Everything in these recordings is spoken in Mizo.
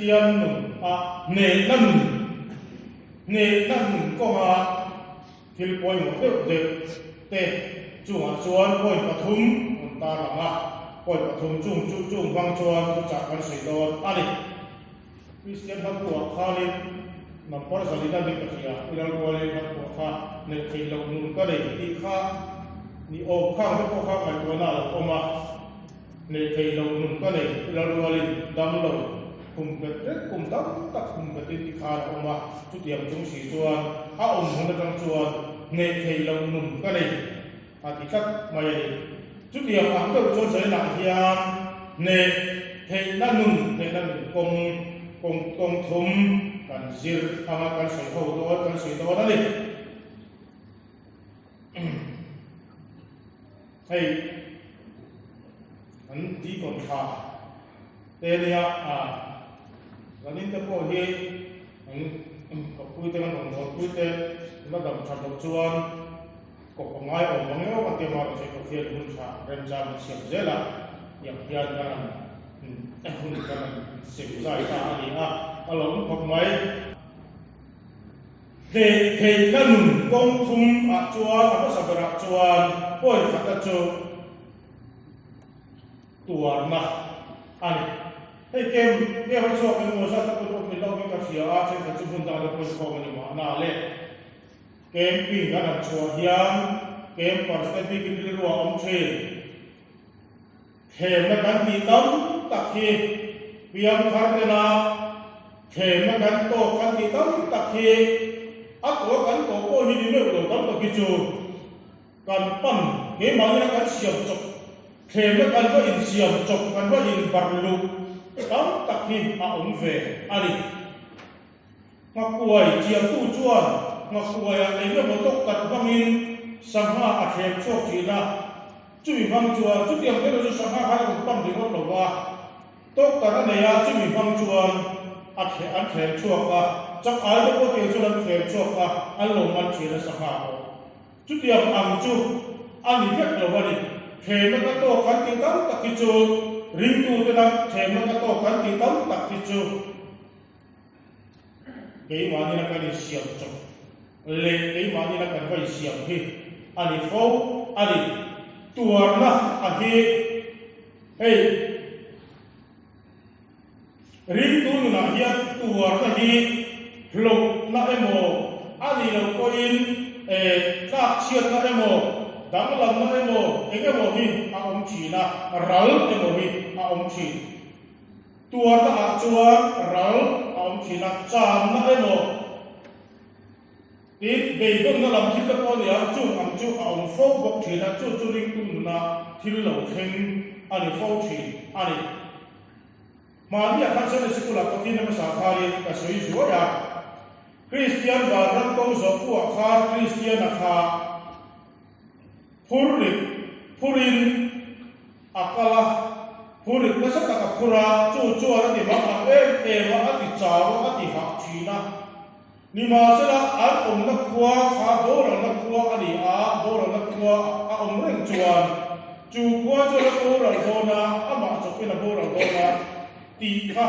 Kristian nun a hnehna nun, hnehna nun kawnga thil pawimawh deuh deuh te chungah chuan point pathum an tarlang a, point pathum chung chu chung hmang chuan thuchah kan sawi dawn a ni. Kristian hmapuah khanin number zalin a ni ka hria, i lalrualin hmapuah kha neih theih loh nun ka nei tih kha ni awm khang te pawh kha ngaihtuahna a lo awm a. Neih theih loh nun ka nei i lalrualin dam lo khum bet vek kum tam tak khum betin ti khan a awm a, chutiang chung si chuan a awm hmun atang chuan neih theih loh nun ka nei a ti tlat mai a ni. Chutiang ang deuh chuan Zainah hian hneh theihna nun, hnehna nun kawng kawng kawng thum kan zir anga kan sawi ho dawn kan sawi dawn a ni. Hei an deacon thla te nia a zanin te pawh hi an kawppui te kan rawngbawlpui te la dam that loh chuan kawp a ngai awm ang emaw kan ti a mahse Pathian hun tha remchang an siam zel a tiang hian kan han hun kan han sem zai ta a ni a a lo awm khawp mai. Hleh theihna nun kawng thum ah chuan a hmasa berah chuan point khata chu tuarna a ni. Hei kem kem a chhuak eng emaw zat a kut awm ni lo in ka hria a, thenkhat chu hmun dangah te pawhin khawm a ni mahna le. Camping an han chhuah hian campers te bikin rilru a awm thin. Thlemna kan tih tam tak hi piangthar tena thlemna kan tawk kan tih tam tak hi a tawh kan tawh pawh hi ni meuh lo tam tak hi chu kan pan keimahni kan siam chawp thlemna kan va insiam chawp kan va inbarh luh tam tak hi a awm ve a ni. Nghakuai chiahtu chuan nghakuaiah eng emaw tawk tak hmangin sangha a thlem chhuak thin a, chumi hmang chuan chutiang te chu sangha khan a rawn pan ringawt lo va, tawk tak a nei a, chumi hmang chuan a thle an thlem chhuak a, chak ai te pawh tiang chuan an thlem chhuak a, an lo man thin a sangha pawh. Chutiang ang chu a ni vek lo a ni. Thlemna ka tawk kan tih tam tak hi chu ringtute thlemna ka tawk kan tih tam tak hi chu, Keimahni kan insiam chawp leh keimahni kan va insiam hi a ni fo a ni. Tuarna a hi hei ringtu nunah hian tuarna hi hlawhna emaw a nih loh pawhin tlakchhiatna emaw danglamna emaw eng emaw hi a awm thin a, ral emaw hi a awm thin. Tuarna ah chuan ral a awm thin a, chamna emaw tin beidawnna lam thil te pawh a ni a, chung ang chu a awm fo bawk thin a, chu chu ringtu nuna thil lo thleng a ni fo thin a ni. Hmahniah khan Sunday Sikul-ah Pathian hmasa khanin ka sawi zuai a, Kristian vanram kawng zawhpuah khan Kristiana kha phurrit phurin a kal a, phurrit nasa tak a phur a, chu chuan a ti mak ang em em a, a ti chau a, a ti hah thin a. Nimahsela, an awmna khua kha boralna khua a ni a, boralna khua a awm reng chuan chu khua chuan a boral dawn a, amah chawpin a boral dawn a tih kha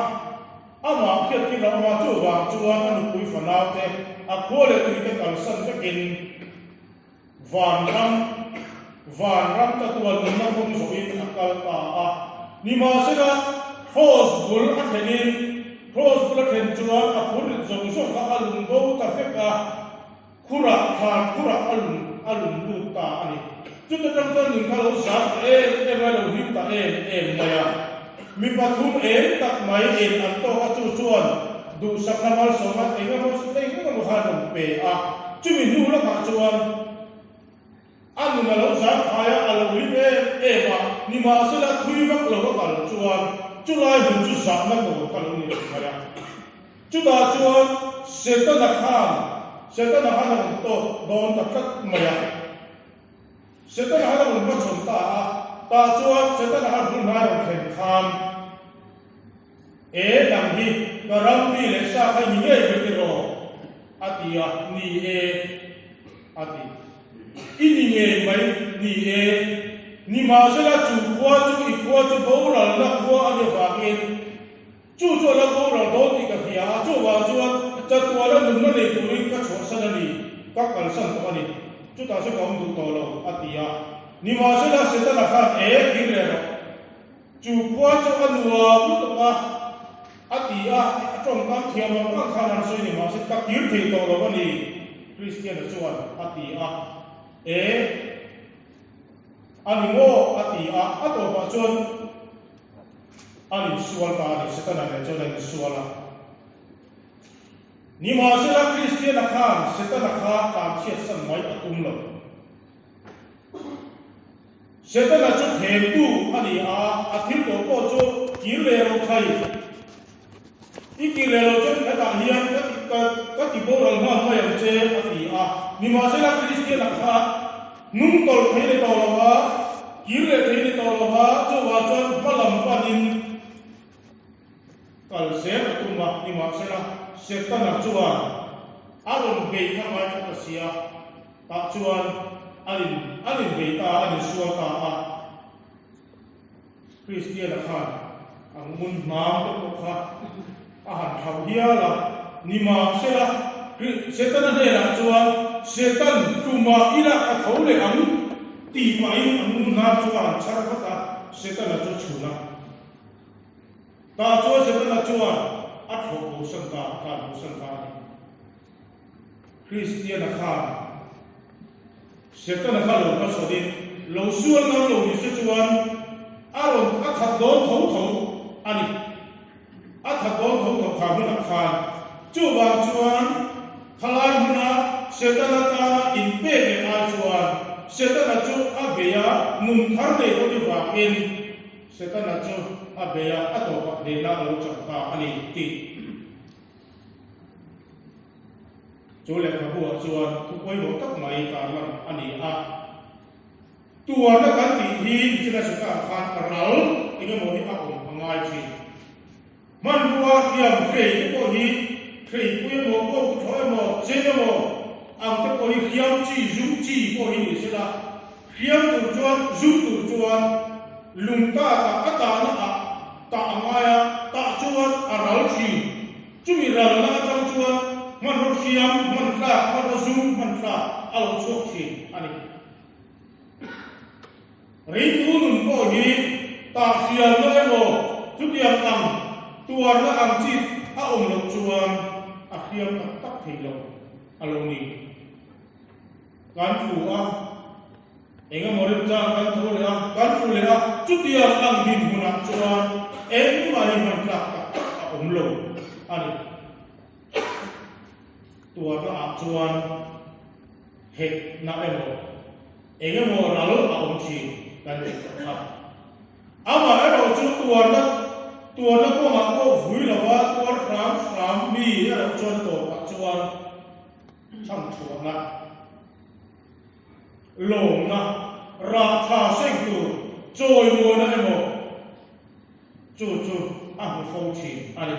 amah hriattir a awm a, chuvang chuan a nupui fanaute a khua leh tuite kalsan vekin, Vanram, Vanram ta tuan nunna kawng zawhin a kal ta a. Nimahsela, Kraws bul a thlenin, Kraws bul a thlen chuan a phurrit zawng zawng kha a lung bo ta vek a, khurah thlan khurah a lung a lung lut ta a ni. Chuta tang chuan nun kha lo zam ta em em a, lo hlim ta em em mai a. Mi pathum eng tak mai in an tawk a, chu chuan duhsakna malsawmna eng emaw eng emaw kha an rawn pe a. Chumi hnu lakah chuan a nun a lo zangkhai a, a lo hlim em em a, nimahsela thui vak lo a kal chuan chulai hmun chu zahna kawn kha lo ni reng mai a. Chutah chuan Setana khan Setana khan a rawn tawk dawn ta tlat mai a. Setana khan a rawn hmachhawn ta a, tah chuan Setana khan bul hnai a rawn thlen khan, E, nang hi ka ram mi leh sa kha i ni ngei mai tiraw? a ti a, Ni e, a ti. I ni ngei mai, ni e. Nimahsela chu khua chu i khua chu boralna khua a ni avangin. Chu chu a la boral dawn tih ka hria a, chuvang chuan chatuana nunna nei turin ka chhuahsan a ni, ka kalsan tawh a ni. Chutah chu ka awm duh tawh lo, a ti a. Nimahsela, Setana khan, E, kir leh rawh. Chu khua chu a nuam lutuk a, a ti a, a tawngkam thiam ang ang khan an sawi nimahse ka kir thei tawh lo a ni, Kristiana chuan a ti a. E, a ni maw? a ti a, a tawpah chuan an insual ta a ni, Setana nen chuan an insual a. Nimahsela, Kristiana khan Setana kha tlanchhiatsan mai a tum lo. Setana chu thlemtu a ni a, a thil tawh pawh chu kir leh rawh thei. I kir leh loh chuan hetah hian ka ti ka ka ti boral nghal mai ang che, a ti a. Nimahsela Kristiana kha hnung tawlh thei ni tawh lo va, kir leh thei ni tawh lo va, chuvah chuan hma lam panin kal zel a tum a. Nimahsela Setana chuan a rawn bei kha ngai kha ta sia. Tah chuan an in an inbei ta a, an insual ta a. Kristiana khan a ngun hnam te pawh kha a han thlauh hial a. Nimahsela, Setana hnenah chuan, Setan, tumah ila ka tho leh ang, tih pahin a ngun hnam chu a han chhar vat a, Setana chu chhun a. Tah chuan Setana chuan a thlawh bosan ta, a tlan bosan ta a ni. Kristiana khan Setana kha lo hmachhawnin lo sual ngam lo ni se chuan a rawn a that dawn tho tho a ni. A that dawn tho tho kha hmunah khan. Chuvang chuan khalai hmuna Setana tana inpek leh ai chuan Setana chu a bei a, nun thar nei dawn avangin Setana chu a bei a, a tawpah hnehna a lo chang ta a ni tih. Chu lehkhabuah chuan thu pawimawh tak mai tarlan a ni a. Tuarna kan tih hi nichina sawtah khan ral eng emaw hi a awm a ngai thin. Hmanrua hriam hrei te pawh hi hreipui emaw, kawkuthlawh emaw, cheng emaw ang te pawh hi hriam chi, zum chi pawh hi ni sela, hriam tur chuan, zum tur chuan lungta tah a tahna ah tah a ngai a, tah chuan a ral thin. Chumi ralna atang chuan hmanraw hriam hman tlak, hmanraw zum hman tlak a lo chhuak thin a ni. Ringtu nun pawh hi tah hriamna emaw chutiang ang tuarna ang chi a awm loh chuan a hriam tak tak thei lo a lo ni. Kan tlu a, eng emaw remchang kan tho leh a, kan tlu leh a, chutiang ang dinhmunah chuan engmah hi hman tlak tak tak a awm lo a ni. Tuarna ah chuan hekna emaw eng emaw ral a awm thin kan tih tawh kha. Amaherawh chu tuarna tuarna kawngah pawh vui lova tuar hram hram mi erawh chuan tawpah chuan Chhanchhuahna, lawmna, rah tha seng tur chawimuana emaw chu chu a hmu fo thin a ni.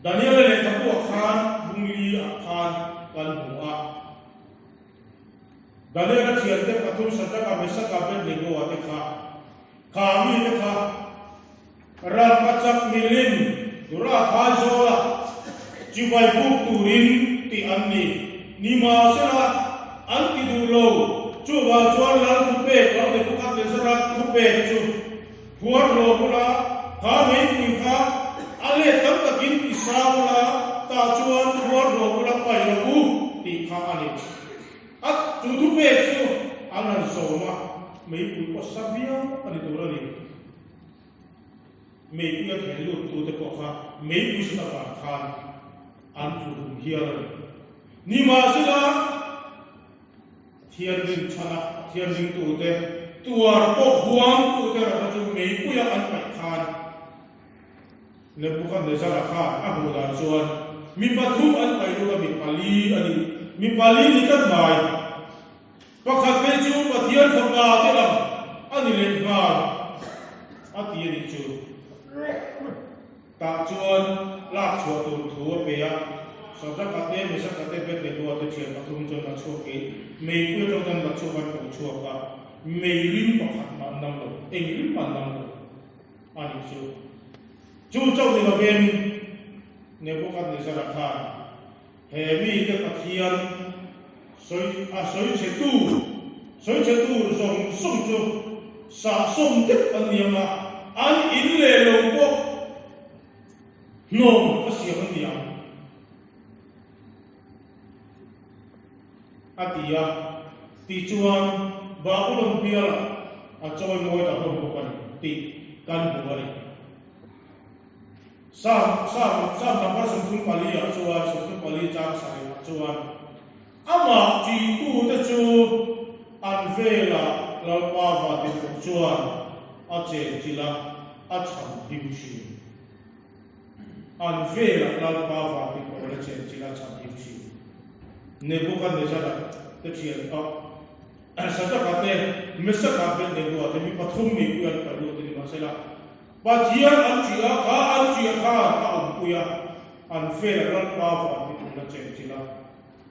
Daniela lehkhabuah khan bungli ah khan kan hmu a. Daniela thiante pathum Shadraka, Meshaka, Abednego-a te kha, kha mite kha Ram a chak milin Dura Thaizawla chibai buk turin tih an ni. Nimahsela, an ti duh lo. Chuvang chuan Lal thupek lo Nebuchadnezzara thupek chu phuar hlawh bula kha meipui kha a let tam takin ti sang ula, tah chuan phuar hlawh bula paih rawh u tih kha a ni. A chu thupek chu an han zawm a, meipui pawh sa viau a ni tur a ni. Meipui a thlen lut tute pawh kha meipui sat avang khan an tlu hlum hial a ni. Nimahsela, Pathian rinchhana Pathian ringtute tuar pawh huamtute erawh chu meipuia an paih khan Nebuchadnezzar-a khan a hmuh dan chuan mi pathum an paih lut a, mi pali a ni. Mi pali ni tlat mai. Pakhat phei chu Pathian Fapa te ang a ni leh nghal a ti a nih chu. Tah chuan lak chhuah tur thu a pe a, Shadraka te, Meshaka te, Abednego-a te thian pathum chuan la chhuakin meipui atang chuan la chhuak an ko chhuak a, mei rim pakhat mah an nam lo, eng rim mah an nam lo a nih chu. Chu chauh ni lovin Nebukadnezara khan he mite Pathian sawi a sawi chhetu sawi chhetu zawng zawng chu sahsawm deuh an ni ang a, an in leh lo pawh hnawm a siam an ni ang. A ti a, tichuan Babulon bialah a chawimawi ta hlawm bawk a ni tih kan hmu a ni. Psalm Psalm Psalm number 34 ah chuan 34 chang sarih ah chuan Amah ṭihtute chu an velah Lalpa vantirhkoh chuan a chenchilh a, a chhan him ṭhin. An velah Lalpa vantirhkoh la chenchilh a chhan him ṭhin. Nebukadnezara te ṭhian a Sadraka te, Mesaka Abednego-a te mi pathum mipui an paih lut a ni. Mahsela, Pathian an ṭih a, kha an ṭih a khan a awmpui a, an velah Lalpa vantirhkoh la chenchilh a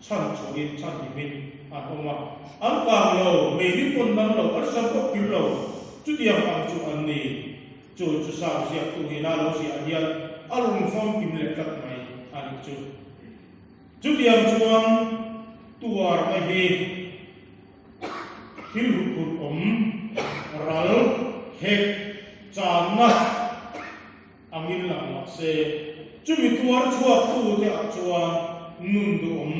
chhan chhuahin chhan himin an awm a. An kang lo, meili pawn nam lo, an sam pawh kim lo, chutiang ang chu an ni. Chu chu Sam ziaktu ina lo ziah hian a rawn famkim leh tlat mai a nih chu. Chutiang chuan tuarna hi thil huphurh awm, ral, hek, channa angin lang mah se, chumi tuar chhuaktute ah chuan nun duhawm,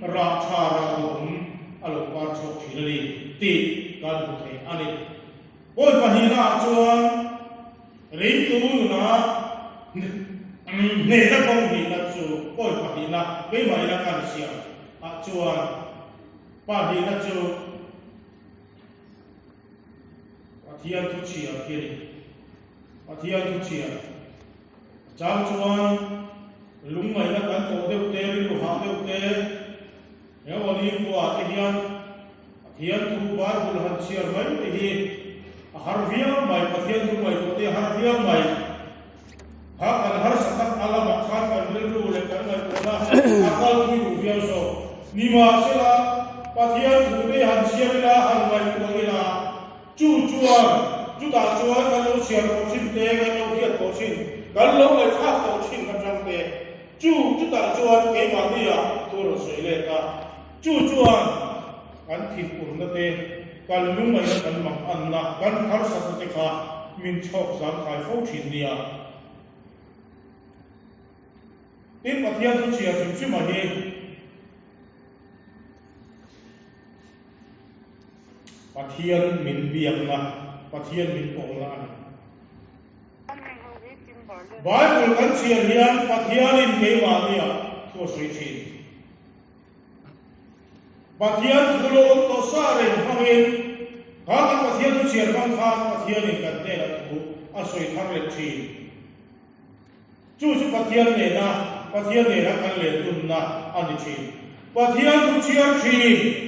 rah tha rah duhawm a lo par chhuak thin a ni tih kan hmu thei a ni. Pawi pahnihnaah chuan ringtu nuna hnehna kawng hnihna chu pawi pahnihna keimah ina kan siam ah chuan pahnihna chu Pathian thu chhiar khi a ni. Pathian thu chhiar chang chuan lungngaihna kan tawh deuh te, rilru hah deuh te, he awli khuaah te hian Pathian thu Bible han chhiar mai te hi a har viau mai, Pathian thu ngaihtuah te a har viau mai. Kha kan harsa tak a lamah khan kan rilru leh kan ngaihtuahna a kal pui duh viau zawk. Nimahsela, Pathian thu te han chhiar ila, han ngaihtuah ila, chu chuan chutah chuan kan lo chhiar tawh thin te, kan lo hriat tawh thin, kan lo ngaihthlak tawh thin atang te, chu chutah chuan keimahnia thu rawn sawi let a. Chu chuan kan thinurna te, kan lungaihna kan mang anna, kan harsatna te kha min chhawk zangkhai fo thin nia. Tin, Pathian thu chhiar hrim hrim a hi Pathian min biakna, Pathian min pawlna a ni. Bible kan chhiar hian Pathianin keimahnia thu a sawi thin. Pathian thu lo awm tawh sa reng hmangin kha kan Pathian thu chhiar hmang khan Pathianin kan hnenah thu a sawi thar leh thin. Chu chu Pathian nena Pathian nena kan len dunna a ni thin. Pathian thu chhiar thin.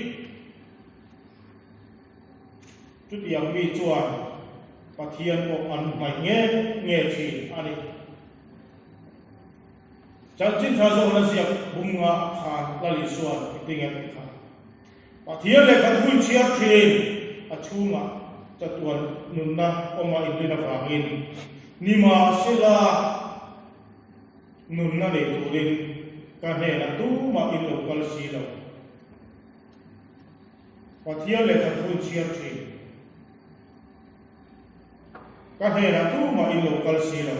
Chutiang mi chuan Pathian pawh an hnaih nge nge thin a ni. Chanchin tha zawhna ziak bunga khan Lal Isua'n engtin nge a tih kha? Pathian lehkha thu in chhiar thin a chhungah chatuan nunna awma inrin avangin nimahsela nunna nei turin ka hnenah tumah in lo kal si lo. Pathian lehkha thu in chhiar thin ka hnenah tumah in lo kal si lo.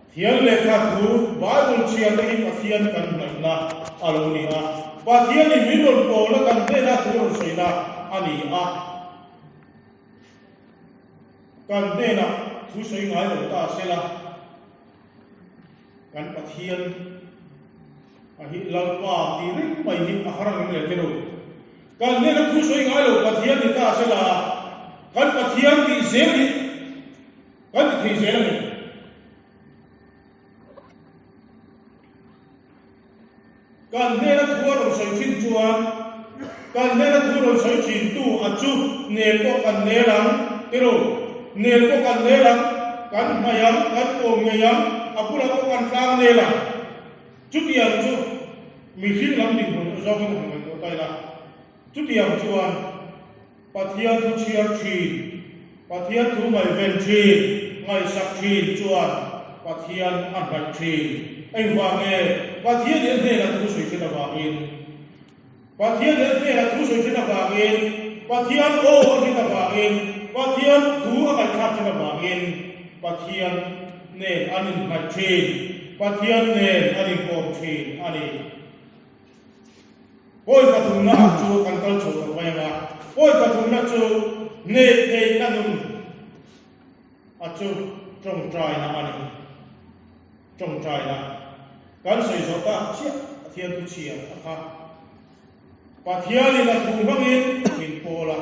Pathian lehkha thu Bible chhiar te hi Pathian kan hnaihna a lo ni a, Pathianin min rawn pawlna kan hnena thu rawn sawina a ni a. Kan hnenah thu sawi ngai lo ta sela, kan Pathian a hi Lalpa tih reng mai hi a har ang em le tilo. Kan hnena thu sawi ngai lo Pathian ni ta sela, kan Pathian tih zel hi Kan ti thei zel a ni. Kan hnena thu a rawn sawi thin chuan kan hnena thu rawn sawi thin tu a chu nel pawh kan nel ang tiro, nel pawh kan nel ang, kan hnaih ang, kan kawm ngei ang, a bulah pawh kan tlang nel ang. Chutiang chu mihring lam dinhmun zawngin han ngaihtuah ta ila. Chutiang chuan Pathian thu chhiar thin, Pathian thu ngaihven thin. ngaihsak thin chuan Pathian a hnaih thin. Engvang nge? Pathian in a hnenah thu sawi thin avangin. Pathian in a hnenah thu sawi thin avangin, Pathian aw a hrit avangin, Pathian thu a ngaihthlak thin avangin Pathian nen an inhnaih thin, Pathian nen an inkawm thin a ni. Pawi pathumna ah chu kan kal chho tawh mai ang a, pawi pathumna chu neih theihna nun a chu tawngtaina a ni. Tawngtaina kan sawi zawh tak chiah Pathian thu chhiar a kha. Pathianin a thu hmangin min pawl a,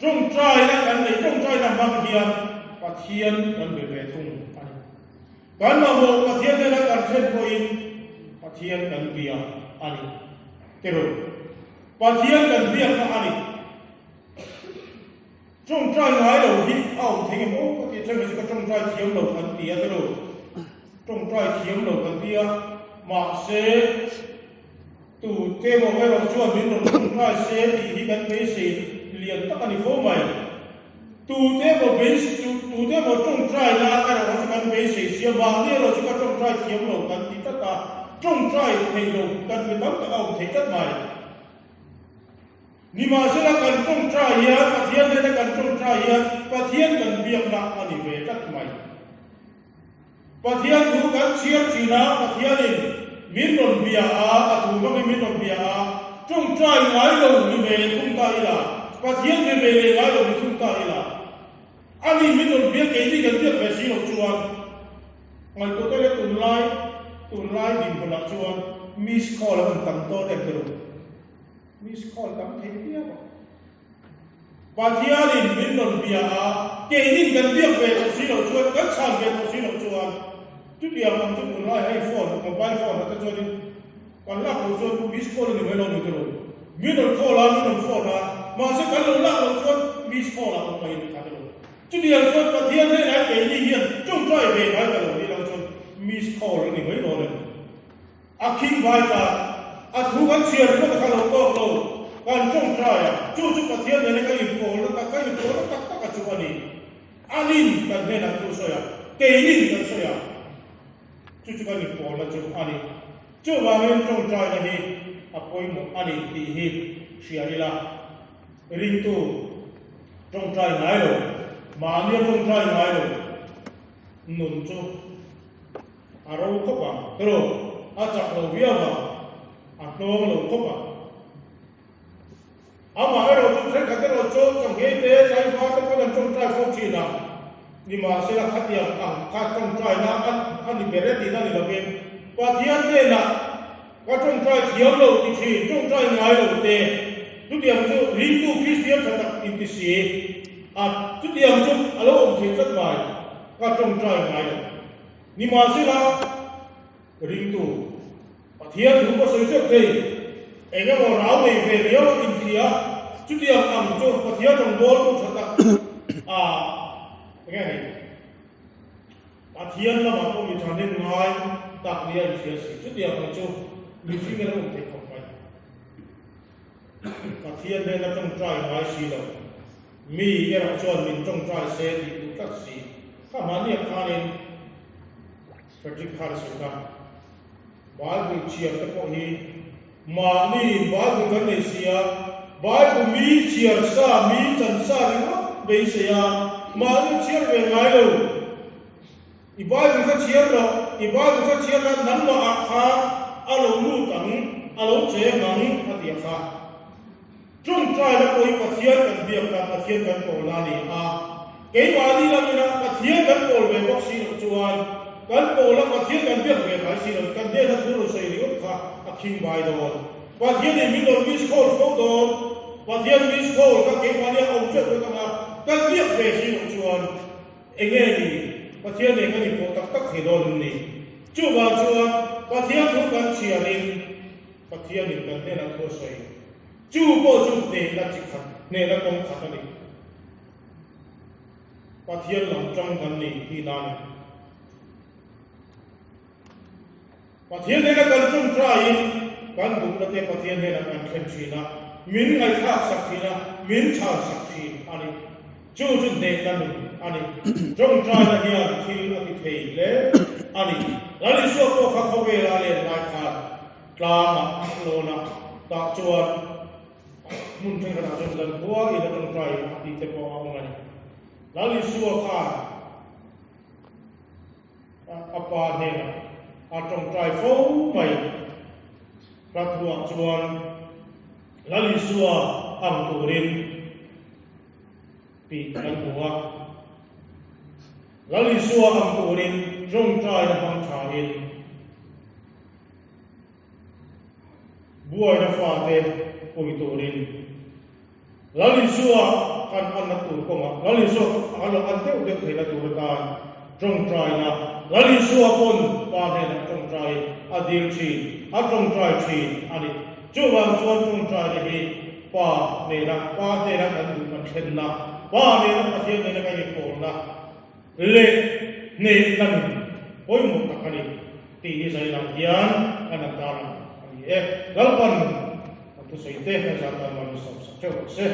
tawngtaina kan neih tawngtaina hmang hian Pathian kan be ve thung a ni. Kan mamawh Pathian nena kan thlen pawhin Pathian kan bia a ni. Tiraw? Pathian kan biakna a ni. Tawngtai ngai lo hi a awm thei ngem aw ka tih then chu ka tawngtai thiam lo kan ti a tiraw? Tawngtai thiam lo kan ti a, mahse tute maw erawh chuan min rawn tawngtai se tih hi kan beisei lian tak a ni fo mai. Tute emaw beis tute emaw tawngtai na erawh chu kan beisei sia, mahni erawh chu ka tawngtai thiam lo kan ti tlat a, tawngtai theih lo kan mi tam tak a awm thei tlat mai. Nimahsela kan tawngtai hian Pathian nena kan tawngtai hian Pathian kan biakna a ni ve tlat mai. Pathian thu kan chhiar thin a, Pathianin min rawn bia a, a thu hmangin min rawn bia a, tawngtai ngai lo ni ve leh thung ta ila, Pathian be ve leh ngai lo ni thung ta ila, ani min rawn bia keini kan biak ve si loh chuan ngaihtuah te leh tunlai tunlai dinhmunah chuan miss call a rawn tam dawn em tiraw? Miss call tam thei viau ang. Pathianin min rawn bia a, keinin kan biak ve tawh si loh chuan, kan chhan ve tawh si loh chuan, chutiang ang chu tunlai hei phone, mobile phone ah te chuanin kan lak loh chuan miss call a ni mai lo ni tiraw? Min rawn call a, min rawn phone a, mahse kan lo lak loh chuan miss call ah awm mai ni kha tiraw? Chutiang chuan Pathian hnenah keini hian tawngtai ve ngai ta lo ni lo chuan miss call a ni mai dawn em? A khing vai ta, a thu kan chhiar ringawt a kha lo tawk lo, kan tawngtai a, chu chu Pathian nena ka inpawlna tak, ka inpawlna tak tak a chu a ni. Anin kan hnenah thu sawi a, keinin kan sawi a, chu chu kan inpawlna chu a ni. Chuvangin tawngtaina hi a pawimawh a ni tih hi hria ila, ringtu tawngtai ngai lo, mahnia tawngtai ngai lo nun chu, A ro khawp ang, tiraw? A chak lo viau ang, a hnawng lo khawp ang. Amah erawh chu thenkhat erawh chu chawhngei te, tlaivar te pawn an tawngtai fo thin a. Nimahsela khatiang ang kha tawngtaina a ni ber e tihna ni lovin, Pathian hnenah ka tawngtai thiam lo ti thin, tawngtai ngai lo te, chutiang chu ringtu Kristian tha tak inti si a, chutiang chu a lo awm thei tlat mai, ka tawngtai ngai lo. Nimahsela, ringtu, Pathian thu ka sawi teuh thei, eng emaw rau nei ve riau a inhria, chutiang ang chu Pathian rawngbawltu tha tak a eng nge ni? Pathian lamah pawh mi thahnem ngai tak nia inhria si, chutiang ang chu mihring ila awm thei khawp mai. Pathian hnena tawngtai ngai si lo, mi erawh chuan min tawngtai se tih duh tlat si. Kha mahniah khanin Frederick khan a sawi kha, Bible chhiar te pawh hi mahniin Bible kan nei si a, Bible mi chhiar sa, mi chan sa ringawt beisei a, mahni chhiar ve ngai lo. I Bible kha chhiar rawh, i Bible kha chhiar la nangmah ah khan a lo lut ang, a lo cheng ang a ti a kha. Tawngtai la pawh hi Pathian kan biak na, Pathian kan pawl na a ni a. Keimahni lamina Pathian kan pawl ve bawk si loh chuan kan pawl a Pathian kan biak ve ngai si lo, kan hnena thu rawn sawi ringawt kha a khing bai dawn. Pathianin min rawn miss call fo dawn, Pathian miss call kha keimahni a awm teuh vek ang a, kan biak ve si loh chuan Enge ni? Pathian eng a ni pawh tak tak thei dawn em ni? Chuvang chuan Pathian thu kan chhiarin Pathianin kan hnenah thu a sawi. Chu pawh chu hnehna chi khat, hnehna kawng khat a ni. Pathian lam tang kan ni tihna a ni. Pathian hnena kan tawngtaiin kan duhna te Pathian hnenah kan thlen thin a, min ngaihthlak sak thin a, min chhan sak thin a ni. Chu chu hnehna nun. a ni. Tawngtaina hian thil a ti thei hle a ni. Lal Isua pawh kha khawvela a len lai khan tlangah lawn a tah chuan hmun thenkhatah chuan zankhua in a tawngtai a tih te pawh a awm a ni. Lal Isua khan a pa hnenah a tawngtai fo mai. Hla thuah chuan Lal Isua ang turin tih kan hmu a. Lal Isua ang turin tawngtaina hmang thain buaina fate pui turin Lal Isua kan anna tur kawngah Lal Isua a lo an deuh deuh theihna tur atan tawngtaina Lal Isua pawn Pa hnenah tawngtai a dil thin, a tawngtai thin a ni. Chuvang chuan tawngtaina hi Pa nena, Pa hnena kan duh kan thlenna, Pa nena Pathian nena kan inpawlna leh hnehna nun pawimawh tak a ni tih hi zainah hian kan han tarlang a ni e. Lalpan kan thusawi te kan zah tan man sawm sak theuh rawh se.